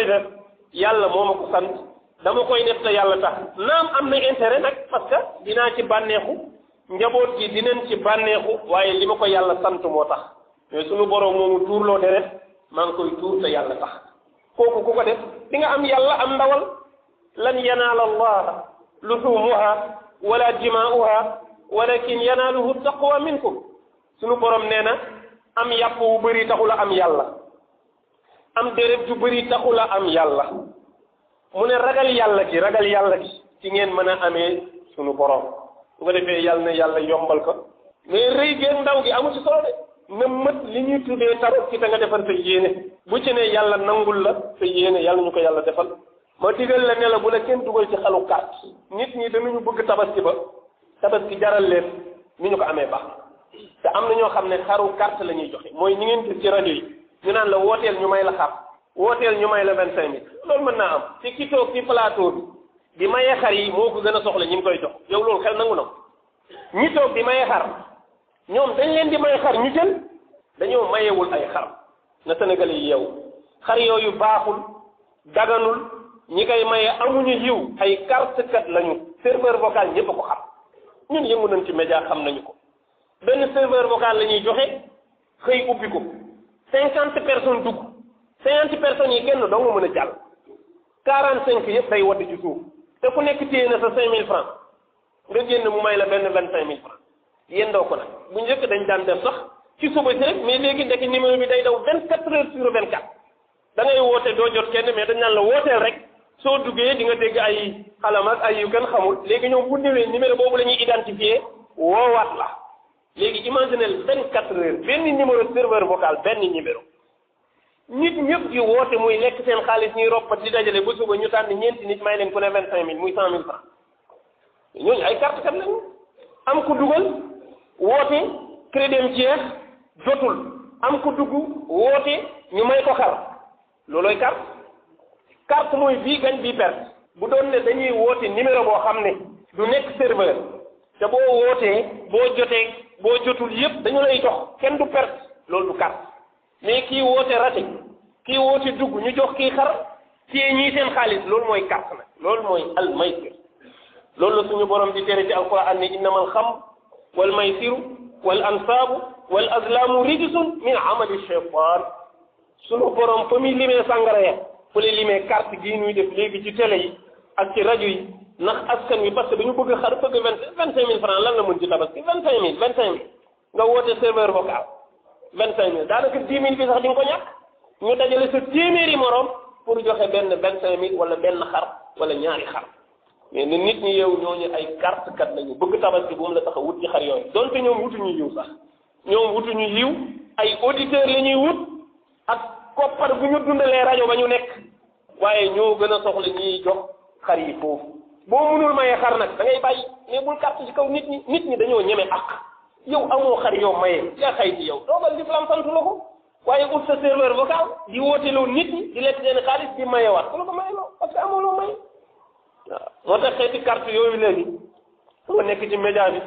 def yàlla moo ma ko sant dama koy def te yàlla tax naam am na intérêt nag parce que dinaa ci bànneexu njaboot gi dinañ ci bànneexu waaye li ma ko yàlla sant moo tax mais sunu borom moomu tuurloo deret maa ngi koy tuur te yàlla tax kooku ku ko def di nga am yàlla am ndawal lan yanaala allaha luhumuha wala dimaa'uha walakin yanaaluhu taqwa minkum sunu borom nee na am yàpp wu bëri taxula am yàlla am deret ju bëri taxula am yàlla mu ne ragal yàlla gi ci ngeen mën a amee sunu borom bu ko defee yàlla na yàlla yombal ko mais rëy géeg ndaw gi amu ci solo de na mët li ñuy tuddee tarot ci te nga defar sa yéene bu ci ne yàlla nangul la sa yéene yàlla ñu ko yàlla defal ma digal la ne la bu la kenn dugal ci xalu carte nit ñi danañu bëgg tabaski ba tabaski jaral leen ni ñu ko amee baax te am na ñoo xam ne xaru carte la ñuy joxe mooy ñi ngeen gis ci rajo yi ñu naan la wooteel ñu may la xar wooteel ñu may la 25 000 loolu mën naa am ci ki toog ci plateau bi di maye xar yi moo ko gën a soxla ñi ngi koy jox yow loolu xel nangu na ko ñi toog di maye xar ñoom dañ leen di may xar ñu jël dañoo mayewul ay xar na Sénégal yi yeewu xar yooyu baaxul daganul ñi koy maye amuñu yiw ay carte kat lañu serveur vocal ñëpp a ko xam ñun yëngu nañ ci média xam nañu ko benn serveur vocal la ñuy joxe xëy ubbi ko 50 personnes dugg 50 personnes yi kenn dong mën a jàll 45 yëpp day wadd ci suuf te ku nekk téye na sa 5000 francs nga génn mu may la benn 25000 francs yendoo ko nag bu njëkk dañ daan def sax ci suba si rek mais léegi ndekki numéro bi day daw 24 heures sur 24 da ngay woote doo jot kenn mais dañ naan la wooteel rek soo duggee di nga dégg ay xalam ak ay yu kenn xamul léegi ñoom bu ñëwee numéro boobu la ñuy identifier woowaat la léegi imaginez 24 heures benn numéro serveur vocal benn numéro nit ñëpp di woote muy lekk seen xaalis ñuy roppat di dajale ba suba ñu tànn ñeenti nit may leen ku ne 25000 muy 100000 francs ñooñu ay carte kat lañu am ku dugal woote crédit jeex jotul am ku dugg woote ñu may ko xar loolooy carte mooy bii gañ bii perte bu doon ne dañuy woote numéro boo xam ne du nekk serveur te boo wootee boo jotee boo jotul yëpp dañu lay jox kenn du perte loolu du carte mais kii woote raté kii woote dugg ñu jox kii xar kii ñii seen xaalis loolu mooy carte nag loolu mooy al maysir loolu la suñu borom di tere ci alquran ne innamal xam wal maysiru wal ansaabu wal azlaamu rijsun min amali shaytaan suñu borom fa muy limee sàngara ya fu lay limee carte gii ñuy def léegi ci télé yi ak ci rajo yi ndax askan wi parce que dañu bëgg xar bëgg 25000 francs lan la mën ci tabaski 25000 nga woote serveur vocal 25000 daanaka 10 000 bi sax di nga ko ñàkk ñu dajale sa téeméeri morom pour joxe benn 25000 wala benn xar wala ñaari xar mais ne nit ñi yow ñooñu ay carte kat lañu bëgg tabaski bu mu la tax a wut ci xar yooyu donte ñoom wutuñu yiw sax ñoom wutuñu yiw ay auditeurs la ñuy wut ak koppar bu ñu dundalee rajo ba ñu nekk waaye ñoo gën a soxla ñiy jox xar yi foofu boo mënul mayee xar nag da ngay bàyyi mais bul carte ci kaw nit ñi dañoo ñeme ak yow amoo xar yow mayee yaa xay ci yow doogal l'islam santu la ko waaye ut sa serveur vocal di wooteloo nit ñi di lekk seen xaalis di mayewaat ku la ko mayeloo parce que amoo loo maye waaw moo tax xeeti carte yooyu léegi moo nekk ci média bi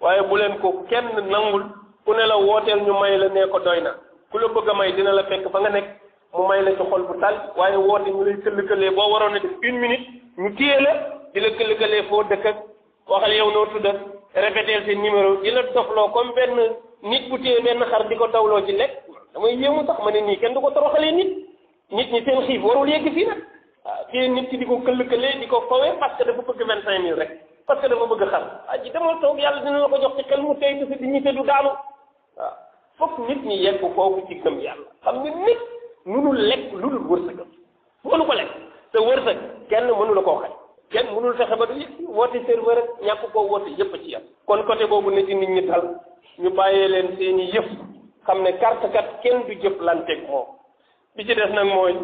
waaye bu leen ko kenn nangul ku ne la wooteel ñu may la nee ko doy na ku la bëgg a may dina la fekk fa nga nekk mu may la ci xol bu tal waaye woote ñu lay këll-këlee boo waroon a def 1 minute ñu téye la di la këll-këlee foo dëkk ak waxal yow noo tudd répéter seen numéro di la dofloo comme benn nit bu téye benn xar di ko dawloo ci lekk damay yéemu sax ma ne nii kenn du ko toroxalee nit ñi seen xiif warul yegg fii nag waaw téye nit ki di ko këll-këlee di ko fawee parce que dafa bëgg 25000 rek parce que dafa bëgg xar ji demal toog yàlla dina la ko jox ci xel mu tey sa dignité du daanu waaw fokk nit ñi yegg foofu ci gëm yàlla xam nga nit mënul lekk lu dul wërsëgam mënu ko lekk te wërsëg kenn mënu la koo xañ kenn mënul fexe ba du yëg woote serveur rek ñàkk koo woote yëpp a ci yam kon côté boobu ne ci nit ñi dal ñu bàyyee leen seeni yëf xam ne carte kat kenn du jëflanteeg moom bi ci des nag mooy